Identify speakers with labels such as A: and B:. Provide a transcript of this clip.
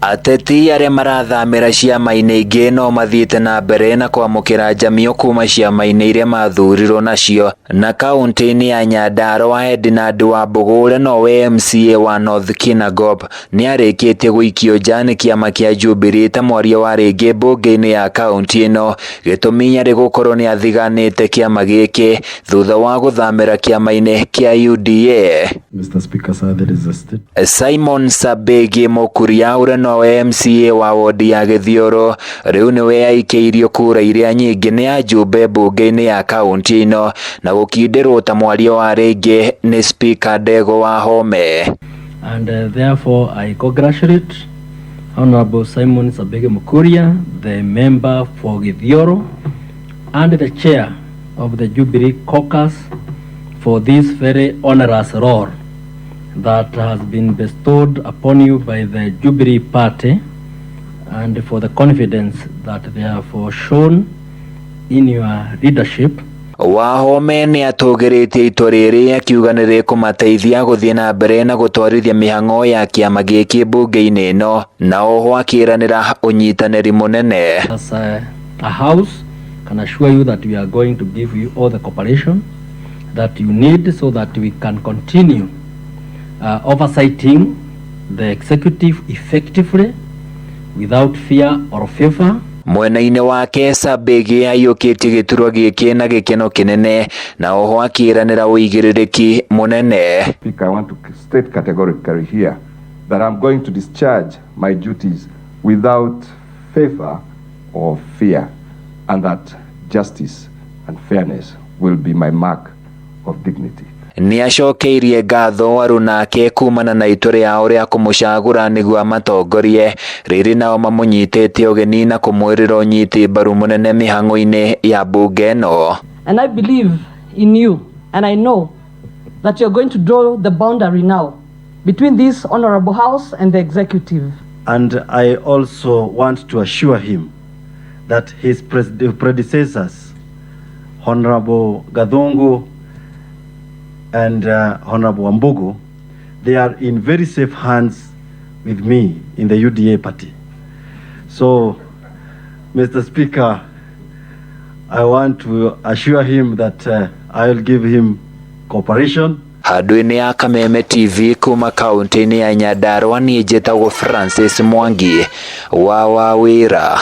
A: Ateti arĩa marathamĩra ciama-inĩ ingĩ no mathiĩte na mbere na kwamũkĩra njamio kuma ciama-inĩ iria mathurirwo nacio na kaunti-inĩ ya Nyandarua Edinard Wambugu ũrĩa nowe MCA wa North Kinangop nĩarĩkĩtie gũikio nja nĩ kĩama kĩa Jubilee ta mwaria wa rĩngĩ mbunge-inĩ ya kaunti ĩno. Gĩtũmi arĩ gũkorwo nĩathiganĩte kĩama gĩkĩ thutha wa gũthamĩra kĩama-inĩ kĩa UDA.
B: Mr. Speaker, sir, there is a state.
A: Simon Sabegi Mukuria ũrĩa nowe MCA wa wodi ya Gĩthiũrũ rĩu nĩwe aikĩirio kura iria nyingĩ nĩ ajumbe mbunge-inĩ ya kaunti ĩno na gũkindĩrwo ta mwaria wa rĩngĩ nĩ Speaker Ndegwa Wahome.
C: And therefore, I congratulate Honorable Simon Sabege Mukuria, the member for Githioro, and the chair of the Jubilee Caucus for this very onerous role that has been bestowed upon you by the Jubilee Party and for the confidence that they have shown in your leadership.
A: Wahome nĩ atũgĩrĩtie itua rĩrĩ akiuga nĩ rĩkũmateithia gũthiĩ na mbere na gũtwarithia mĩhang'o ya kĩama gĩkĩ mbunge-inĩ ĩno na oho akĩranĩra ũnyitanĩri mũnene.
C: As a house, can assure you that we are going to give you all the cooperation that you need so that we can continue oversighting the executive effectively without fear or favor.
A: Mwena-inĩ wake Sabegi aiyũkĩtie gĩturwa gĩkĩ na gĩkeno kĩnene na oho akĩranĩra ũigĩrĩrĩki mũnene.
D: Speaker, I want to state categorically here that I'm going to discharge my duties without favor or fear, and that justice and fairness will be my mark of dignity.
A: Nĩ acokeirie ngatho aruna ake kumana na itua rĩao rĩa kũmũcagũra nĩguo amatongorie rĩrĩ nao mamũnyitĩte ũgeni na kũmwĩrĩra ũnyiti mbaru mũnene mĩhang'o-inĩ ya mbunge ĩno.
E: And I believe in you, and I know that you're going to draw the boundary now between this honorable house and the executive.
B: And I also want to assure him that his predecessors, Honorable Gathungu and Honorable Wambugu, they are in very safe hands with me in the UDA party. So, Mr. Speaker, I want to assure him that I will give him cooperation.
A: Handũ-inĩ ya Kameme TV kuma kaunti-inĩ ya Nyandarua niĩ njĩtagwo Francis Mwangi wa Wawĩra.